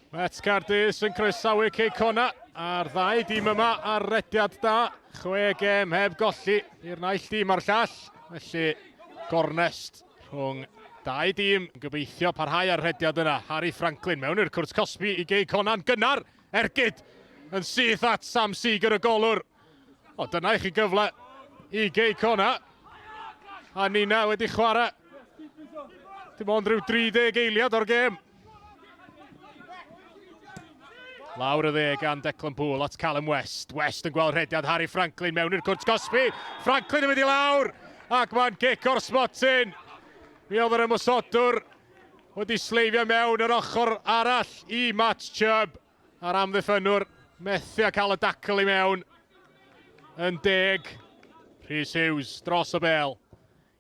Met Caerdydd sy'n croesawu Cei Connah a'r ddau dîm yma ar rediad da. Chwe gêm heb golli i'r naill dîm a'r llall. Felly gornest rhwng dau dîm yn gobeithio parhau ar rhediad yna. Harry Franklin mewn i'r cwrt cosbi i Gei Connah'n gynnar. Ergyd yn syth at Sam Seeger y golwr. O, dyna i chi gyfle i Gei Connah. A Nina wedi chwarae dim ond rhyw 30 eiliad o'r gêm. Lawr y dde gan Declan Poole at Callum West. West yn gweld rhediad Harry Franklin mewn i'r cwrt gosbi. Franklin yn mynd i lawr ac mae'n gic o'r smotyn. Mi oedd yr ymosodwr wedi sleifio mewn yr ochr arall i Matt Chubb a'r amddiffynnwr methu a cael y dacl i mewn yn deg. Rhys Hughes dros y bel.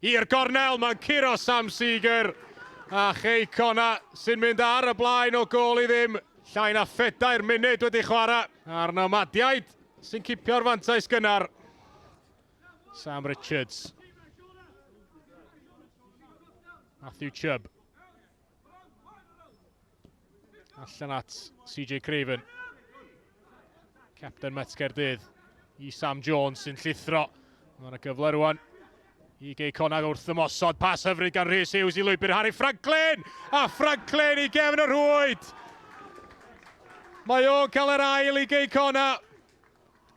I'r gornel, mae'n curo Sam Seeger a Chei Connah sy'n mynd ar y blaen o gôl i ddim. Llai na phedair munud wedi chwarae a'r Nomadiaid sy'n cipio'r fantais gynnar. Sam Richards. Matthew Chubb. Allan at CJ Craven. Captain Met Caerdydd i Sam Jones sy'n llithro. Mae yna gyfle rwan i Gei Connah wrth ymosod. Pas hyfryd gan Rhys Hughes i lwybr Harry Franklin! A Franklin i gefn y rhwyd! Mae o'n cael yr ail i Gei Connah.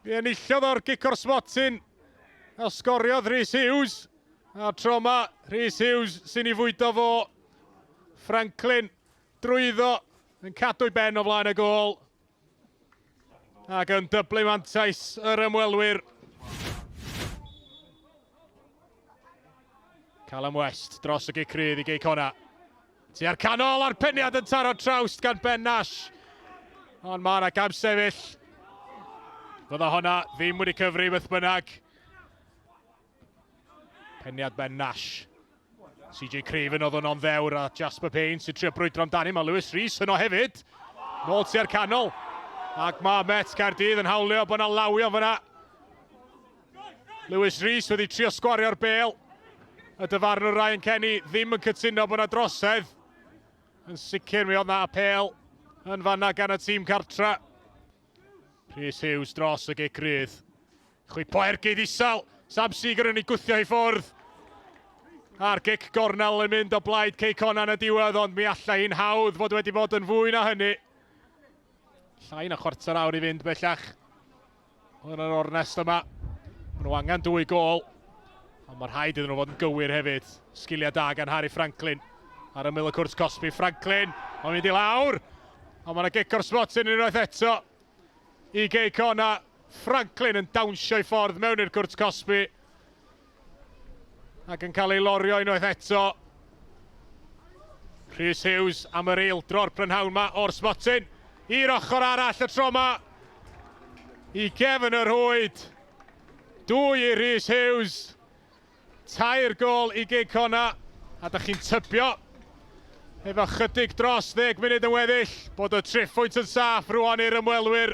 Mi enillodd o'r gic o'r smotyn a sgoriodd Rhys Hughes. A'r tro yma, Rhys Hughes sy'n ei fwydo fo. Franklin drwyddo yn cadw'i ben o flaen y gôl. Ac yn dyblu mantais yr ymwelwyr. Callum West dros y gic rydd i Gei Connah. Tua'r canol a'r peniad yn taro trawst gan Ben Nash. Ond mae yna gam sefyll. Fydda honna ddim wedi cyfri beth bynnag. Peniad Ben Nash. CJ Craven oedd yno'n ddewr a Jasper Payne sy'n trio brwydro amdani. Mae Lewis Rees yno hefyd. Nôl tua'r canol. Ac mae Met Caerdydd yn hawlio bod yna lawio fyna. Lewis Rees wedi trio sgwario'r bêl. Y dyfarnwr Ryan Kenny ddim yn cytuno bod yna drosedd. Yn sicr mi oedd yna apêl yn fanna gan y tîm cartra. Rhys Hughes dros y gic rydd. Chwipo ergyd isel. Sam Seeger yn ei gwthio i ffwrdd. A'r gic gornel yn mynd o blaid Cei Connah yn y diwedd, ond mi allai hi'n hawdd fod wedi bod yn fwy na hynny. Llai na chwarter awr i fynd bellach. Yn yr ornest yma, maen nhw angen dwy gôl, ond mae rhaid iddyn nhw fod yn gywir hefyd. Sgiliau da gan Harry Franklin ar ymyl y cwrt cosbi. Franklin, mae'n mynd i lawr, ond mae'n gic o'r smotyn unwaith eto i Gei Connah. Franklin yn dawnsio i ffordd mewn i'r cwrt cosbi ac yn cael ei lorio unwaith eto. Rhys Hughes am yr eildro'r prynhawn ma o'r smotyn i'r ochr arall y tro ma i gefn y rhwyd. Dwy i Rhys Hughes, tair gol i Gei Connah, a da chi'n tybio efo chydig dros ddeg munud yn weddill bod y triphwynt yn saff rwan i'r ymwelwyr.